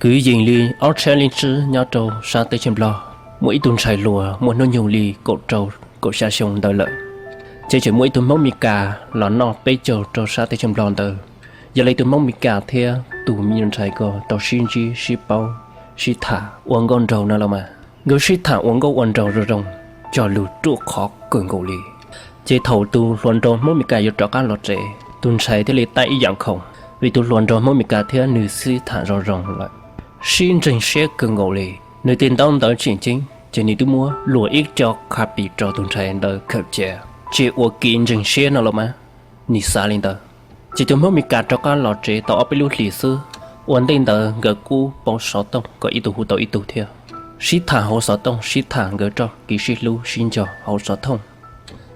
Kwv yees li ob txhiab leej tsib nyob rau sab teb chaws Nplog, muaj ib tug ntxhais hluas muaj hnub nyoog li kaum rau kaum xya xyoo ntawd lawm. Ces tseem muaj ib tug Hmoob Mes Kas los noj peb caug rau sab teb chaws Nplog ntawd. Yog li tus Hmoob Mes Kas thiab tus me nyuam ntxhais ko tau sib ntsib sib paub, sib tham ua nkauj nraug no los mas. Nkawd sib tham ua nkauj ua nraug zoo zoo, cog lus ruaj khov kawg nkaus li. Ces thaum tus hluas nraug Hmoob Mes Kas yuav rov qab los tsev, tus ntxhais thiaj li taij ib yam khoom, vim tus hluas nraug Hmoob Mes Kas thiab nws sib tham zoo zoo lawm, sib ntseeg siab kawg nkaus li. Nws tis ntaub ntawv tseem ceeb, ces nws twb muab luam ib co kha pis rau tus ntxhais ntawd khawm cia, tsis ua kev ntseeg siab no los mas, nws xav li ntawd. Ces tus Hmoob Mes Kas rov qab los tsev tau ob peb lub hlis xwb, ua ntej ntawd nkawd kuj pauv xov tooj kom ib tug hu tau ib tug thiab, sib tham hauv xov tooj, sib tham nkawd txoj kev sib hlub sib nco hauv xov tooj.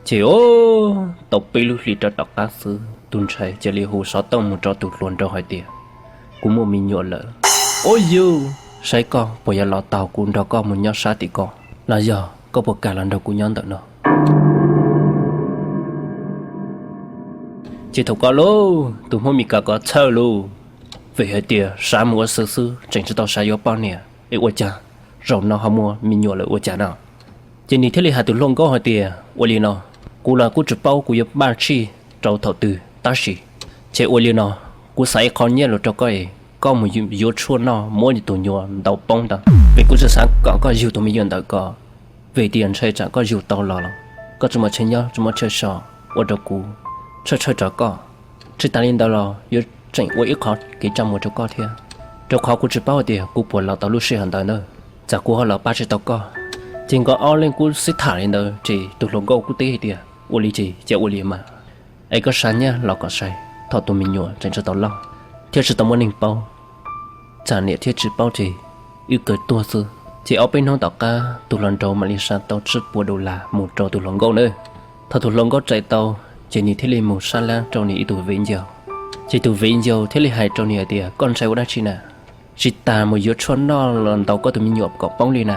Ces o, tau peb lub hlis rov tom qab xwb, tus ntxhais cia li hu xov tooj mus rau tus hluas nraug hais tias, Kuv muaj me nyuam lawm. Ua yug, saib koj puas yuav los tau kuv nrog koj mus nyob sab tim ko, los yog koj puas kam los nrog kuv nyob ntawm no? Ces thaum ko lauj, tus Hmoob Mes Kas ko txhawj lauj, vim hais tias xav mus ua si xwb tseem tsis tau xav yuav poj niam es ua cas zaum no ho muaj me nyuam lawm ua cas no. Ces nws thiaj li hais tus hluas nkauj hais tias, Ua li no, kuv los kuj tsis paub kuv yuav npaj txhij rau thaum twg, tab sis ces ua li no, kuv xa ib qho nyiaj los rau koj es koj mus yuav tshuaj noj muab tus nyuam ntaus poob ntawd, vim kuv tsis xav kom koj yug tus me nyuam ntawm ko. Vim tias ntshai tsam koj yug tau los, koj tsis muaj chaw nyob tsis muaj chaw so, ua rau kuv txhawj txhawj rau koj. Tsis tas li ntawd los yuav tseem ua ib qho kev tsa muag rau koj thiab, rau qhov kuv tsis paub tias kuv puas los tau lub sij hawm ntawd na. Tsam kuv ho los pab tsis tau koj. Ces nkawd ob leeg kuj sib tham li ntawd ces tus hluas nkauj kuj teb hais tias, Ua li ces cia ua li mas, es koj xa nyiaj los kom sai, thaum tus me nyuam tseem tsis tau loj thiab tsis tau muaj neeg paub, tsam niam thiab txiv paub ces wb kawg tuag xwb. Ces ob peb hnub tom qab tus hluas nraug mam li xa tau tsib puas dollar mus rau tus hluas nkauj na. Thaum tus hluas nkauj txais tau, ces nws thiaj li mus sab lab rau nws ib tug viv ncaus. Ces tus viv ncaus thiaj li hais rau nws hais tias, Koj ntshai ua dab tsi na? Tsis tas mus yuav tshuaj noj los ntaus koj tus me nyuam kom poob li na.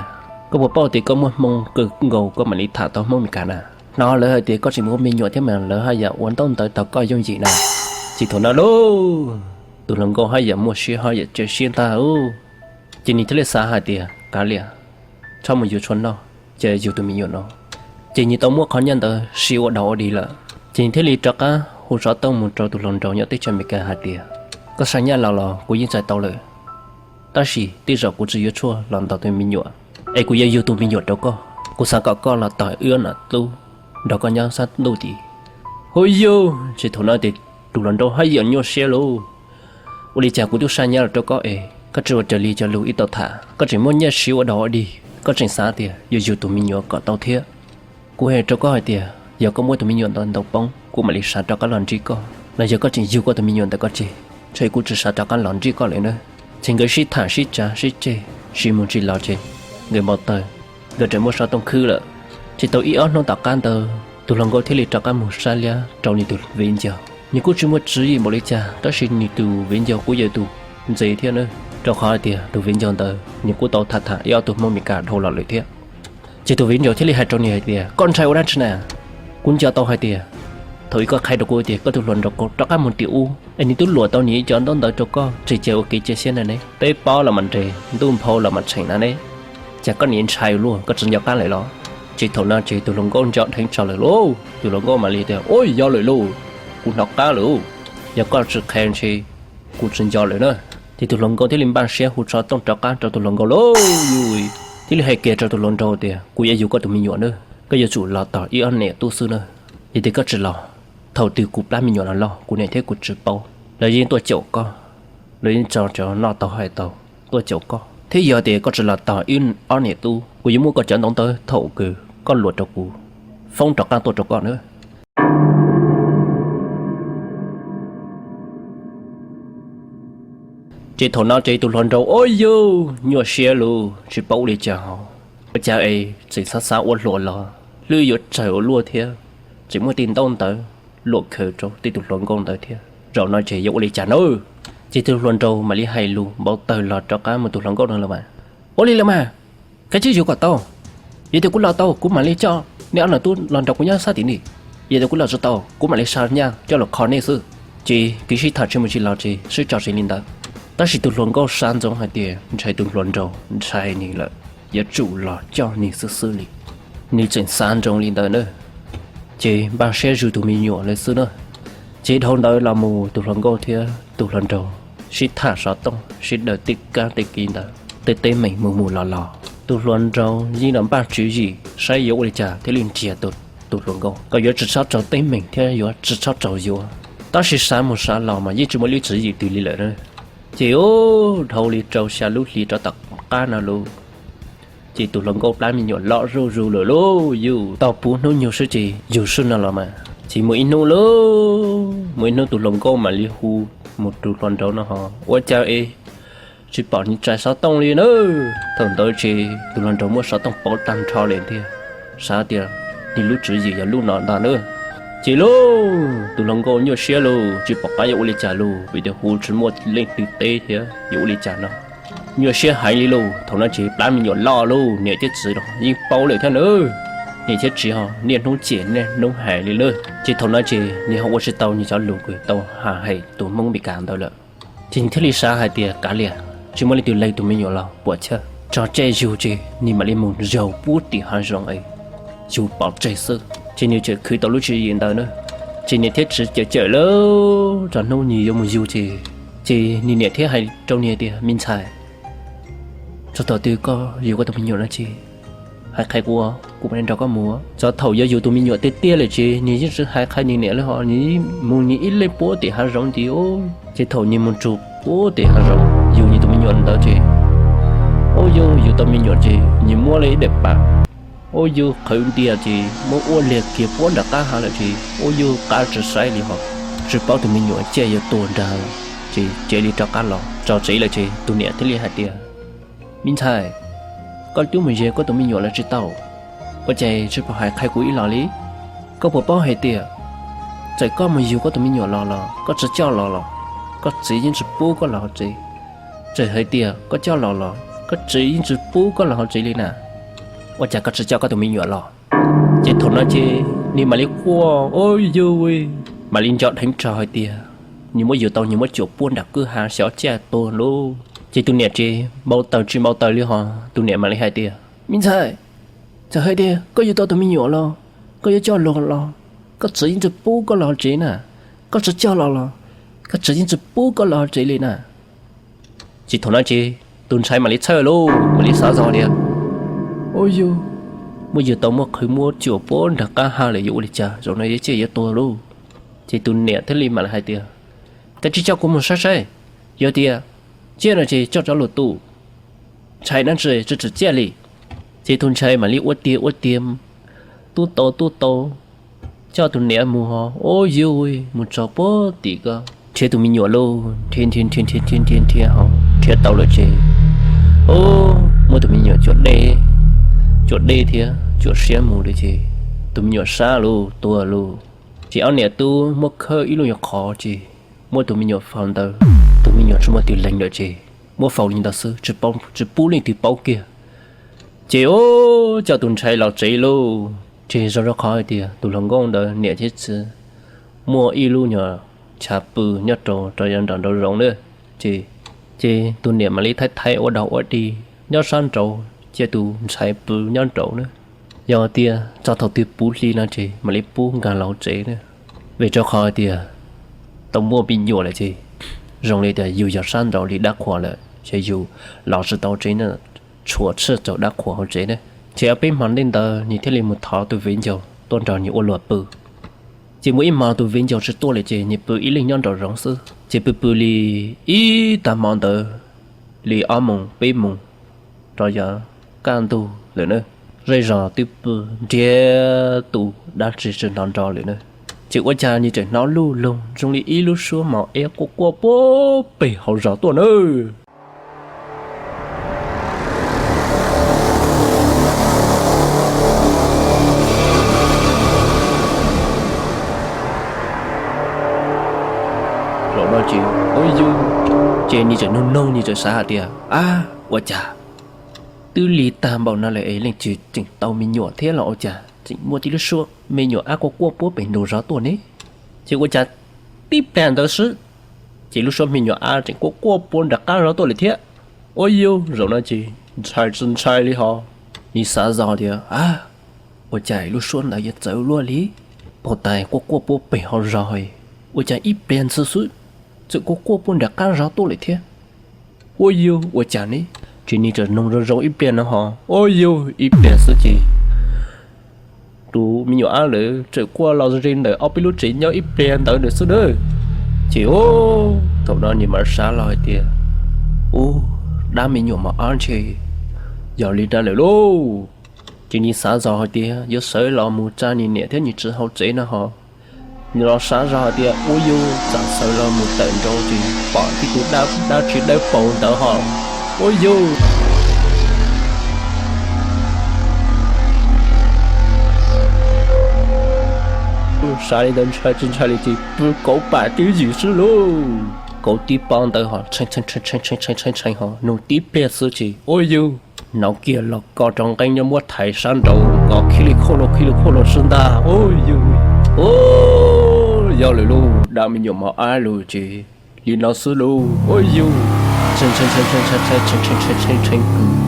Koj puas paub tias koj muaj hmoo kawg nkaus koj mam li tham tau Hmoob Mes Kas na? Hnov lawv hais tias koj tseem muaj me nyuam thiab mas lawv haj yam ua ntaub ntawv tau koj yooj yim na. Ces thaum no lauj, tus hluas nkauj haj yam muaj siab haj yam cia siab ntag lauj. Ces nws thiaj li xav hais tias, Kav liam, txhob mus yuav tshuaj noj, cia yug tus me nyuam no. Ces nws tau muab qhov nyiaj ntawd siv ua dog ua dig lawm. Ces nws thiaj li rov qab hu xov tooj mus rau tus hluas nraug nyob teb chaws Amelikas hais tias, Koj xa nyiaj los los kuv yeej txais tau lawm, tab sis tej zaum kuv tsis yuav tshuaj los ntaus tus me nyuam, es kuv yuav yug tus me nyuam rau koj. Kuv xav kom koj los tos wb ob niam tub nrog koj nyob sab ntuj tid. Hu yug, ces thaum no ces tus hluas nraug haj yam nyuaj siab lauj. Ua li cas kuv twb xa nyiaj los rau koj es koj tsis ua raws li cov lus wb tau tham, koj tseem muab nyiaj siv ua dog ua dig, koj tseem xav tias yuav yug tus me nyuam kom tau thiab. Kuv hais rau koj hais tias yog koj muab tus me nyuam ntawd ntaus poob kuv mam li sawv rov qab los ntsib koj, los yog koj tseem yug koj tus me nyuam ntawm koj tseg, ntshe kuv tsis sawv rov qab los ntsib koj lawm na. Ces nkawd sib tham sib tsa sib ceg, sib mus tsis los ces nkawd npau taws, nkawd tseem muab xov tooj khwb lawm. Ces tau ib ob hnub tom qab ntawd tus hluas nkauj thiaj li rov qab mus sab liab rau nws tus viv ncaus. Nws kuj tsis muaj tswv yim npaum li cas, tab sis nws tus viv ncaus kuj yog tus ntse thiab na, rau qhov hais tias tus viv ncaus ntawd nws kuj tau tham tham ib ob tug Hmoob Amelikas dhau los lawm thiab. Ces tus viv ncaus thiaj li hais rau nws hais tias, Koj ntshai ua dab tsi na? Kuv nco tau hais tias thaum ub koj qhia rau kuv tias koj tus hluas nraug rov qab mus tim ub es nws twb luam tau nws ib co ntaub ntawv rau koj, tsis cia ua kev cia siab na ne, peb pob los mas nres, ntuj nphau los mas tseem na ne. Cas koj nim ntshai luaj, koj tsis nco qab lawm los? Ces thaum no ces tus hluas nkauj nco dheev tso lawm lauj, tus hluas nkauj mam li tias, Ua, yog lawm lauj, kuv hnov qab lawm, yog koj tsis qhia ntshe kuv tsis nco lawm na. Ces tus hluas nkauj thiaj li npaj siab hu xov tooj rov qab rau tus hluas nkauj lauj, thiaj li hais kiag rau tus hluas nraug tias, Kuv yuav yug koj tus me nyuam na, koj yuav tsum los tos ib ob niam tub xwb na. Yog tias koj tsis los, thaum twg kuv plab me nyuam los loj kuv niam thiab kuv txiv paub, lawv yeej tuaj caum koj, lawv yeej tso cov noj tau haus tau tuaj caum koj thiab. Yog tias koj tsis los tos ib ob niam tub, kuv yuav muab koj cov ntaub ntawv thaum kawg koj luam rau kuv foob rov qab tuaj rau koj na. Ces thaum no ces tus hluas nraug ua yug nyuaj siab lauj, tsis paub ua li cas hos, ua cas es tseem xav xav ua hluas los hlwb yuav tsawg ua luaj thiab, tseem muaj tej ntaub ntawv luam khaws rau tej tus hluas nkauj ntawd thiab, zaum no ces yuav ua li cas na? Ces tus hluas nraug mam li hais lus npau taws los rov qab mus tus hluas nkauj no los mas, Ua li los mas, kav tsij yug kom tau. Yog tias kuv los tau kuv mam li coj nej ob niam tub los nrog kuv nyob sab tim ni. Yog tias kuv los tsis tau kuv mam li xa nyaj coj los kho nej xwb. Ces kev sib tham tsis mus tsis los ces sib tso tseg li ntawd. Tab sis tus hluas nkauj xav ntsoov hais tias ntshai tus hluas nraug ntshai nws lawm, yuav tsum los coj nws xwb xwb li. Nws tseem xav ntsoov li ntawd na, ces npaj siab zuj tus me nyuam lawm xwb na. Ces dhau ntawd los mus tus hluas nkauj thiab tus hluas nraug sib tham xov tooj sib daws tej kab tej kev ntawd tej teeb meem mus mus los los. Tus hluas nraug yeej los npaj tswv yim saib yuav ua li cas thiaj li nrhiav tus hluas nkauj kom yuav tsis txhob raug teeb meem thiab yuav tsis txhob raug yuav. Tab sis xav mus xav los mas yeej tsis muaj ib lub tswv yim twg li lawm na. Ces ub, dhau li rau xya lub hli rov tom qab no lauj, ces tus hluas nkauj plab me nyuam loj zuj zus lawm lauj. Yus tau puv hnub nyoog xwb ces yus xwb no los mas ces muaj ib hnub lauj, muaj ib hnub tus hluas nkauj mam li hu mus tus hluas nraug no ho ua cas es tsis pom nws txais xov tooj li na. Thaum ntawd ces tus hluas nraug muab xov tooj pauv tag nrho li thiab, xav tias nws lub tswv yim yog lub no ntag na. Ces lauj, tus hluas nkauj nyuaj siab lauj, tsis pom qab yuav ua li cas lauj, vim tias hu tsis muaj leej twg teb thiab yuav ua li cas no. Nyuaj siab heev li lauj. Thaum no ces plab me nyuam loj lauj, niam thiab txiv los yeej paub lawm thiab na. Niam thiab txiv ho niaj hnub cem niaj hnub hais li lauj. Ces thaum no ces nws ho ua tsis tau nws cov lus uas tau hais tus Hmoob Mes Kas ntawd lawm. Ces nws thiaj li xav hais tias kav liam, tsis muaj leej twg lees tus me nyuam los puas chawj, tso tseg yus ces nws mam li mus zaug pub tim hav zoov es yus pov tseg xwb. Ces nws txawm khwv tau lub tswv yim ntawd na. Ces niam thiab txiv cawm cawm lawm, txog hnub nws yuav mus yug ces, ces nws niam thiaj hais rau nws tias me ntxhais, txog thaum twg koj yug koj tus me nyuam no ces hais qhia kuv, kuv mam li nrog koj mus. Txog thaum yuav yug tus me nyuam tiag tiag lawm ces nws yeej tsis hais qhia nws niam li ho nws mus nws ib leeg puag tim hav zoov ntxiv. Ces thaum nws mus txog puag tim hav zoov yug nws tus me nyuam ntawd ces, ub, yug yug tau me nyuam ces nws muab li ib daim pam, ub, yug qhwv ntiag ces muab ua liag kiag puag nram qab hav lawm ces, ub, yug qab tsis saib li ho tsis paub tus me nyuam ciaj yuav tuag nrag lawm. Ces cia li rov qab los txog tsev lawm ces tus niam thiaj li hais tias me ntxhais, koj twb mus yug koj tus me nyuam los tsis tau, ua cas tsis pom hais qhia kuv ib los li? Koj puas paub hais tias txawm koj mus yug koj tus me nyuam los los koj tsis coj los los koj txiv yeej tsis pub koj los hauv tsev. Txawm hais tias koj coj los los koj txiv yeej tsis pub koj los hauv tsev li na. Ua cas koj tsis coj koj tus me nyuam los? Ces thaum no ces nws mam li quaj, ub, yug, mam li nco dheev rau hais tias nws muab yug tau nws muab cuam puag nram kwj ha xyov ciaj tuag lauj. Ces tus niam ces npau taws tsis npau taws li ho tus niam mam li hais tias me ntxhais, txawm hais tias koj yug tau tus me nyuam los koj yuav coj los los koj txiv yeej tsis pub koj los hauv tsev na. Koj tsis coj los los koj txiv yeej tsis pub koj los hauv tsev li na. Ces thaum no ces tus ntxhais mam li txhawj lauj, mam li xav zog tias, ub, yug, muab yug tau muab qhwv muab cuam puag nram qab ha lawm yuav ua li cas, zaum no yuav ciaj yuav tuag lauj. Ces tus niam thiaj li mam li hais tias, koj tsis coj kuv mus saib saib, yog tias ciaj no ces coj rov lug tu, ntshai dab tsi tsis tsim ciaj li. Ces tus ntxhais mam li ua tiag ua tiag, tub tau tub tau, coj tus niam mus ho, ub, yug, mus txog puag tim ko nrhiav tus me nyuam lauj, nrhiav nrhiav nrhiav nrhiav nrhiav nrhiav ho nrhiav tau lawm ces, ub, muab tus me nyuam cuam dej, cuam dej thiab cuam siab mus lawm ces tus me nyuam sab lauj, tuag lauj. Ces ob niam tub muab khawb ib lub nyuag qhov ces muab tus me nyuam faus ntawd, tus me nyuam tsis muaj twg lees lawm ces muab faus li ntawd xwb, tsis pub leej twg paub kiag. Ces ub, coj tus ntxhais los tsev lauj. Ces zoo rau qhov hais tias tus hluas nkauj ntawd niam thiab txiv muaj ib lub nyuag chav pw nyob rau rau yav nram nraum zoov na. Ces, ces tus niam mam li thaij thaij ua dog ua dig nyob sab nraud cia tus ntxhais pw nyob nraud na. Yog tias txog thaum twg puv hli no ces mam li pub nkag los hauv tsev na. Vim rau qhov hais tias tau muaj me nyuam lawm ces zoo li tias yus yog sab nraud li dab qhuas lawm ces yus los tsis tau tsev na, tshuav txhij txaus dab qhuas hauv tsev na. Ces ob peb hmo ntej ntawd nws thiaj li mus thov tus viv ncaus tuaj nrog nws ua luag pw. Ces muaj ib hmo tus viv ncaus tsis tuaj lawm ces nws pw ib leeg nyob nraum zoov xwb. Ces pw pw li ib tag hmo ntawd li ob moos peb moos rov yav kaj ntug lawm na, zej zos twb pw nriab tus dab tsi tsis hnov nrov lawm na. Ces ua cas nws tseem hnov luj loog zoo li ib lub suab mos eb quaj quaj puag pem hauv zos tuaj na. Zaum no ces, ub, yug, ces nws tseem nug noog, nws tseem xav hais tias, ab, ua cas twb lig tag npaum no lawm es leej twg tseem tau me nyuam thiab los ua cas tseem muaj tib lub suab me nyuam ab quaj quaj puag pem nraum zos tuaj ne? Ces ua cas tib pliag ntawd xwb, Ces lub suab me nyuam ab tseem quaj quaj puag nram qab zog tuaj lawm thiab. Ua yug, zaum no ces ntshai tsis ntshai li hos. Nws xav zog tias, ua cas lub suab ntawd yuav txawv luaj li? Pom tais quaj quaj puag pem hauv zos, ua cas ib pliag ntxhw xwb txawm quaj quaj puag nram qab zog tuaj lawm thiab. Ua yug, ua cas ne? Ces nws txawm noog zoo zoo ib pliag no hos, ua yug, ib pliag xwb ces tus me nyuam ab lawv txawm quaj los ze ntawm ob peb lub tsev nyob ib pliag ntawd lawm xwb na. Ces thaum no nws mam xav los hais tias, ub, dab me nyuam mos ab ntshe yog li no lawm lauj. Ces nws xav zog hais tias yuav sawv los mus tsa nws niam thiab nws txiv hauv tsev no hos. Nws los xav zog hais tias, ua yug, txawm sawv los mus tawm nraud ces pom tib tug dab tsi dawb paug ntawd hos. Ua yug, xav li ntawd ntshai tsis ntshai li ces pw kauv pam twb ywm xwb lauj. Kauv tib pob ntawd hos tshee tshee tshee tshee hos nug tib pliag xwb ces ua yug, hnov kiag los ko rau nqeeb nyob muab thaiv sab nraud ko khib li khoj lo khib li khoj lo xwb ntag. Ua yug, yog lawm lauj, dab me nyuam mos ab lawm ces li no xwb lauj. Ua yug, tshee tshee tshee tshee tshee tshee tshee tshee tshee tshee kws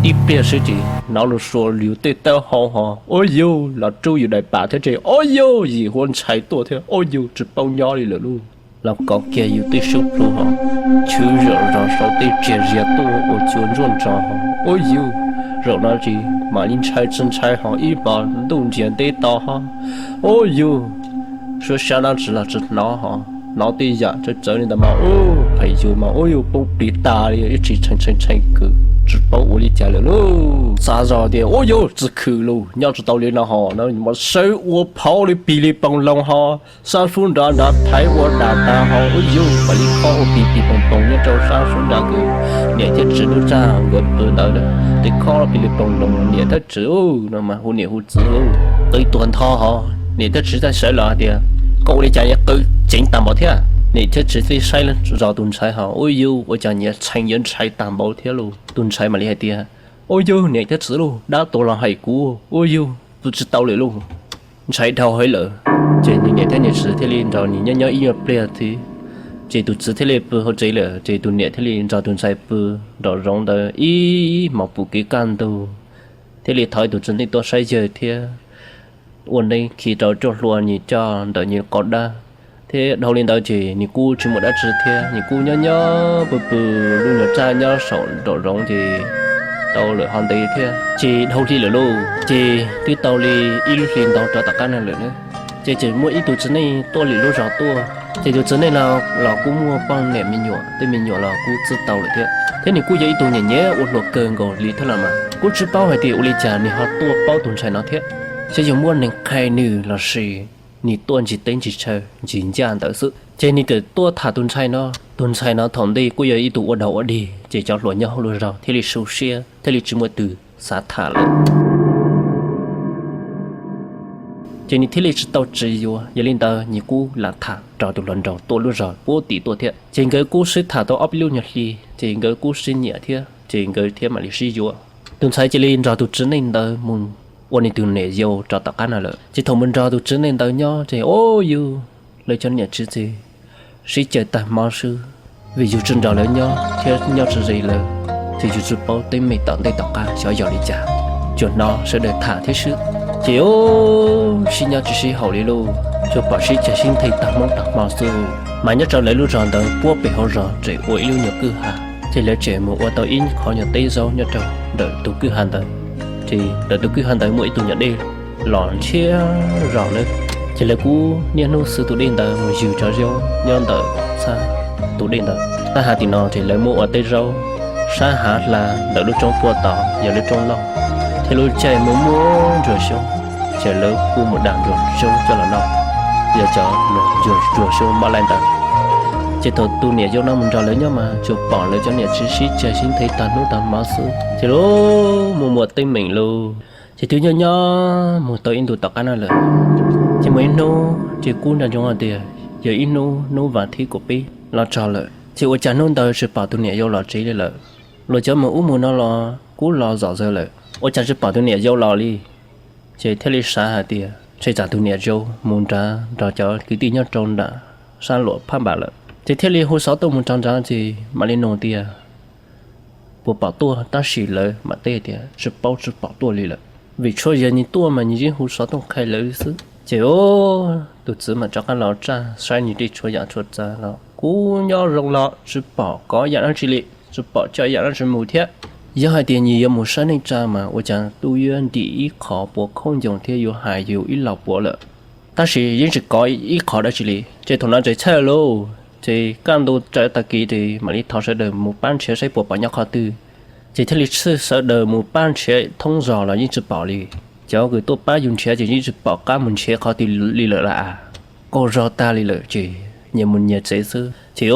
tib pliag xwb ces hnov lus suas lwm tej taub hau hos, ua yug, los rub yus daim pam thiab ces ua yug, yim huab ntshai tuaj thiab, ua yug, tsis paub nyob li lawm lauj. Los kov kiag yus tej sub plhu hos, chwv zom zos saum tej tsiaj zias tuaj ua cua ntsuaj nrog hos, ua yug, zaum no ces mam li ntshai tsis ntshai hos ib hmos ntuj ntsiag ntev to hos, ua yug, suab sab dab tsi los tsis hnov hos hnov tej yam txawv txawv li ntawd mas ua hais yus mas ua yug poob plig tas li, ib tsis tshee tshee tshee kws tsis paub ua li cas lawm lauj. Xav zog tias ua yug tsis khwm lus nyob tsis tau li no hos no mas sawv ua phauv li pig li poos loo hos sab sub nrad nrad thaiv ua dam tas hos, ua yug, mam li khob ua pig pig poos poos nyob rau sab sub nrad kws niam thiab txiv lub txaj nkawd pw ntawd, tes khob pig li poos loo niam thiab txiv no mas hu niam hu txiv, qw tuag ntho hos niam thiab txiv thiaj sawv los hais tias, koj ua li cas yuav qw ceev tag npaum thiab? Niam thiab txiv thiaj saib zog tus ntxhais hos, ua yug, ua cas nyias tshee yuav ntshai tag npaum thiab lauj. Tus ntxhais mam li hais tias, ua yug, niam thiab txiv lauj, dab tuag los hais kuv, ua yug, pw tsis tau lawm lauj, ntshai dhau heev lawm. Ces nws niam thiab nws txiv thiaj li nrog nws nyob nyob ib nyuag pliag thiab, ces tus txiv thiaj li pw hauv tsev lawm, ces tus niam thiaj li nrog tus ntxhais pw nraum zoov ntawd ib hmos pum kev kaj ntug, thiaj li thov tus txiv neej tuaj saib yawg thiab ua neeb khi rau ruaj hlua nws coj ntawm nws qau dab. Thiab dhau li ntawd ces nws kuj tsis muaj dab tsi thiab, nws kuj nyob nyob pw pw lub nyuag txaj nyob saum nraum zoov ces tau lawm ho ntev thiab ces dhau hli lawm lauj, ces twb tau li ib lub hli ntau rov tom qab no lawm na. Ces tseem muaj ib tug txiv neej tuaj lwm lub zos tuaj, ces tus txiv neej no los kuj muaj poj niam me nyuam, tej me nyuam los kuj txij tau lawm thiab, thiab nws kuj yog ib tug nyiam nyiam ua hluas kawg nkaus li thiab los mas kuj tsis paub hais tias ua li cas nws ho tuaj paub tus ntxhais no thiab. Xyov yog muaj neeg qhia nws los sis nws tuaj ntsis teb ntsis chaw ntsis ncaj ntawd xwb. Ces nws txawm tuaj tham tus ntxhais no. Tus ntxhais no thaum ntej kuj yog ib tug ua dog ua dig, ces cov hluas nyob hauv lub zos thiaj li zoo siab, thiaj li tsis muaj tus xav tham lawm. Ces nws thiaj li tsis tau tsis yuav, yog li ntawd nws kuj lam tham rau tus hluas nraug tuaj lub zos puag tim tuaj thiab. Ces nkawd kuj sib tham tau ob peb lub nyuag hli, ces nkawd kuj sib nyiam thiab, ces nkawd thiaj mam li sib yuav. Tus ntxhais cia li nrog tus txiv neej ntawd mus ua nws tus niam yau rau tom qab no lawm. Ces thaum mus nrog tus txiv neej ntawd nyob ces ua yus, lawv cov niam txiv ces sib caw tag hmo xwb, vim yus tsis nrog lawv nyob thiab nyob tsis ze lawv, ces yus tsis paub teeb meem tom ntej tom qab xyov yog li cas, tsuas hnov sawv daws tham thiab xwb. Ces sib nyob tsis sib haum li lauj, tsuas pom sib caw sib nthe tag hmo tag hmo xwb. Mas nyob rau lawv lub zos ntawd puag pem hauv zos tseem ua ib lub nyuag kwj ha, ces lawv tseem mus ua tau ib qho nyuag teb zaub nyob rau ntawm tus kwj ha ntawd. Ces ntawm tus kwj ha ntawd muaj ib tug nyuag dej los ntshiab zog lawm, ces lawv kuj niaj hnub xwb tus dej ntawd mus ywg cov zaub nyob ntawm txhab tus dej ntawd. Tab ha tim no ces lawv muab ua teb zaub, sab hav hla ntawm lub roob puag tod yog lub roob loj, thiab lub caij muaj muaj ntsuag xyoob, ces lawv kuj mus dag ntsuag xyoob coj los noj, yog cov ntsuag xyoob mab laij ntawd. Ces thaum tus niam yau no mus nrog lawv nyob mas tsuas pom lawv cov niam txiv sib caw sib nthe tag hnub tag hmo xwb, ces lawv muaj muaj teeb meem lauj. Ces twb nyob nyob mus tau ib ntus tom qab no lawm, ces muaj ib hnub ces kuj nco ntsoov hais tias yog ib hnub hnub vas thib kaum peb los txog lawm, ces ua cas hnub ntawd tsis pom tus niam yau los tsev li lawm. Luag cov mus ub mus no los kuj los zom zaws lawm, ua cas tsis pom tus niam yau los li. Ces thiaj li xav hais tias ntshe tsam tus niam yau mus nrad nrog cov kwv tij nyob rau nram sab luam phab npas lawm. Ces thiaj li hu xov tuaj mus rau nrad ces mam li nug tias puas pom tuaj, tab sis lawv mam teb tias tsis paub, tsis pom tuaj li lawm. Vim tsuas yog nws tuaj mas nws yeej hu xov tuaj qhia lawv xwb. Ces tus txiv mam rov qab los txaj saib nws tej tshuav yam tshuav txav los kuj nyob zoo los tsis pom kov yam dab tsi li, tsis pom coj yam dab tsi mus thiab. Yog hais tias nws yuav mus saib neej tsa mas ua cas twb yuav ntim ib qho puav khaub ncaws thiab yuav hais yus ib los puav lawm, tab sis yeej tsis kov ib qho dab tsi li. Ces thaum no ces txhawj lauj, ces kaj ntug tsaus tag kis ces mam li thov sawv daws mus pab nrhiav saib puas pom nyob qhov twg. Ces thiaj li txhawj sawv daws mus pab nrhiav thoob zos los yeej tsis pom li. Cov uas tuaj pab yus nrhiav ces yeej tsis pom qab mus nrhiav qhov twg li lawm lauj. Qaug zog tag li lawm ces nyias mus nyias tsev xwb. Ces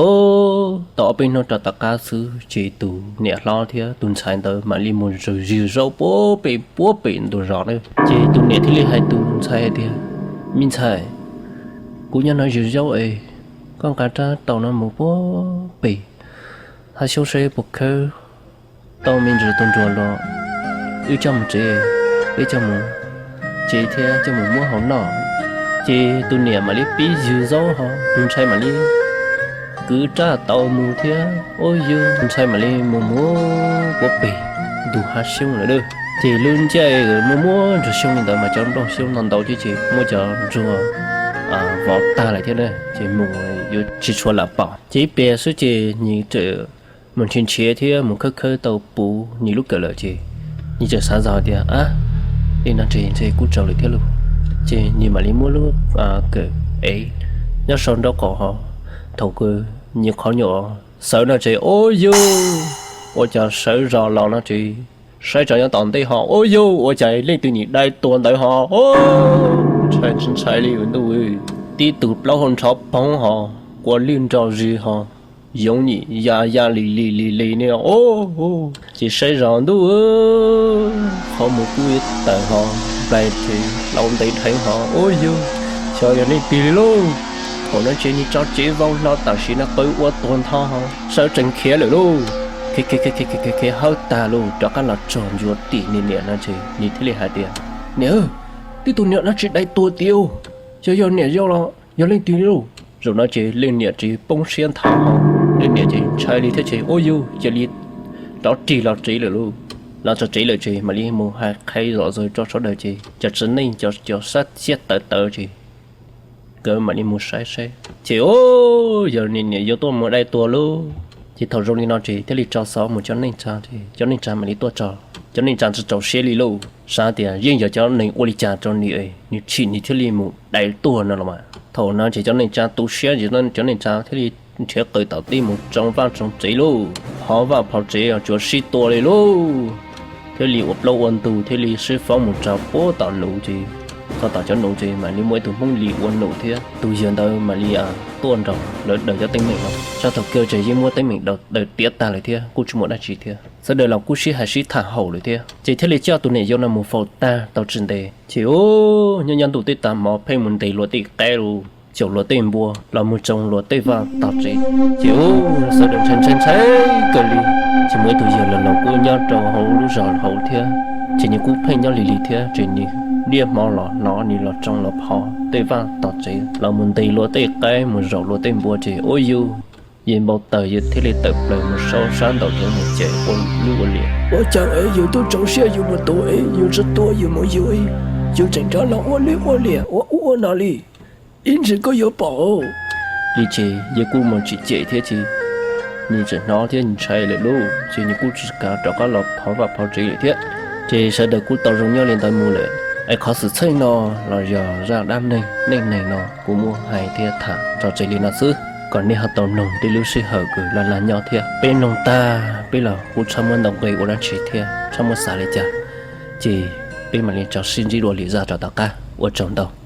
tau ob peb hnub rau tom qab xwb ces tus niam hlob thiab tus ntxhais ntawd mam li mus zws zaub puag pem puag pem ntug zos na. Ces tus niam thiaj li hais tus ntxhais tias, me ntxhais, kuv nyob no zws zaub es koj nqa rab taus no mus puag pem hav xyoob saib puas khawb tau me ntsis tus nruas los wb coj mus tsev, wb coj mus tsev thiab coj mus muab hau noj. Ces tus niam mam li pib zws zaub ho tus ntxhais mam li kwv rab taus mus thiab. Ua yog tus ntxhais mam li mus mus puag pem ntug hav xyoob lawm. Ces lub caij muaj muaj ntsuag xyoob li ntawd mas cov nplooj xyoob no ntau thiab ces muab cov ntsuag vov tag lawm thiab na, ces mus yuav tsis tshua lam pom. Ces ib pliag xwb ces nws txawm mus nrhiav nrhiav thiab mus khawb khawb tau puv nws lub kawm lawm ces nws txawm xav zog tias, ab, li no ces ntshe kuj tsaus lawm thiab lauj. Ces nws mam li muab lub kawm ev nyob sau nraub qaum ho, thaum kawg nws qhov nyuam sawv no ces ua yog ua cas sawv zog los no ces saib tso nyob tom ntej ho ua yog ua cas leej twg nim dai tuag ntawd ho, ntshai ntshai li ntuj, tib tug plaub hau nrov poob ho, kua lwj nro zis ho, yoov nyim ya ya li li li li ne. Ces saib zog ntuj, qhov muag kub tawm ho, nplai ces hlau ntev dheev ho ua yog, xyov yog leej twg li lauj. Thaum no ces nws tso tsev vau hlo tam sim no qw ua tuag ntho ho, sawv tsees khiav lawm lauj. Khiav khiav khiav tag lawm rov qab los txog ntawm tim nws niam no ces nws thiaj li hais tias, niam, tib tug niam dab tsi dai tuag tiag, xyov yog niam yau los yog leej twg li lauj. Zaum no ces leej niam tsis poob siab nthav ho, leej niam ces ntshai li thiab ces ua yog cia li rov rig los tsev lawm lauj. Los txog tsev lawm ces mam li mus hais qhia zom zaws rau sawv daws ces cov txiv neej cov cov sab siab tawv tawv ces nkawd mam li mus saib saib ces ua yog nws niam yau tuaj mus dai tuag lauj. Ces thaum zoo li no ces thiaj li tso xov mus cov neej tsa ces cov neej tsa mam li tuaj txog. Cov neej tsa tsis txaus siab li lauj, xav tias yeej yog cov neeg ua li cas rau nws, nws chim nws thiaj li mus dai tuag no los mas. Thaum no ces cov neej tsa tu siab ces cov neej tsa thiaj li nrhiav qws tom teb mus tsoo vaj tsoo tsev lauj, phov vaj phov tsev tsuav sib tua li lauj. Thiaj li ua plaub ua ntug thiaj li sib faub mus txog puag tom nuv ces txog tom cov nuv ces mam li muaj ib tug Hmoob Lis ua num thiab tus yawg ntawd mam li tuaj nrog lawv daws cov teeb meem no. Txog thaum kawg ces yeej muab teeb meem daws tiav tag lawm thiab kuj tsis muaj dab tsi thiab. Sawv daws los kuj sib hais sib tham haum lawm thiab ces thiaj li coj tus niam yau no mus faus tag tau tsis ntev ces ua nyob nyob ntuj teb tag hmo pheej mus ntes luag tej qaib lus, caum luag tej npua los mus tsoo luag tej vaj tog tsev. Ces ua sawv daws ntshai ntshai ntshai kawg li. Ces muaj ib tug yawg laus laus kuj nyob rau hauv lub zos hauv thiab ces nws kuj pheej nyob lig lig thiab ces nws niaj hmo los hnov nws los tsoo los phov tej vaj tog tsev los mus ntes luag tej qaib mus zaum luag tej npua ces ua yus yawg npau taws yawg thiaj li tawm plaws mus saub sab ntaus ntawd mus ces ua lub ua liam, ua cas es yus tub tsaus siab yus mus tua es yus tsis tua yus mus yus, yus tseem rov los ua lub ua liam ua ub ua no li, ib ntsis koj yuav pom li ces yawg kuj mus tsis cem thiab ces nws tseem hnov thiab ntshai lawm lauj ces nws kuj tsis kam rov qab los phov vaj phov tsev lawm thiab. Ces sawv daws kuj tau zoo nyob li ntawd mus lawm es qhov xwm txheej no los yog zaj dab neeg neej neeg no kuv muab hais thiab tham tso tseg li no xwb kom nej ho tau mloog tej lub sij hawm kws laj laj nyob thiab. Peb mloog tag peb los kuj txhob muab ntau nqe ua dab tsi thiab txhob muab xav li cas. Ces peb mam li tso sib ntsib dua lwm zaj rau tom qab, ua tsaug ntau.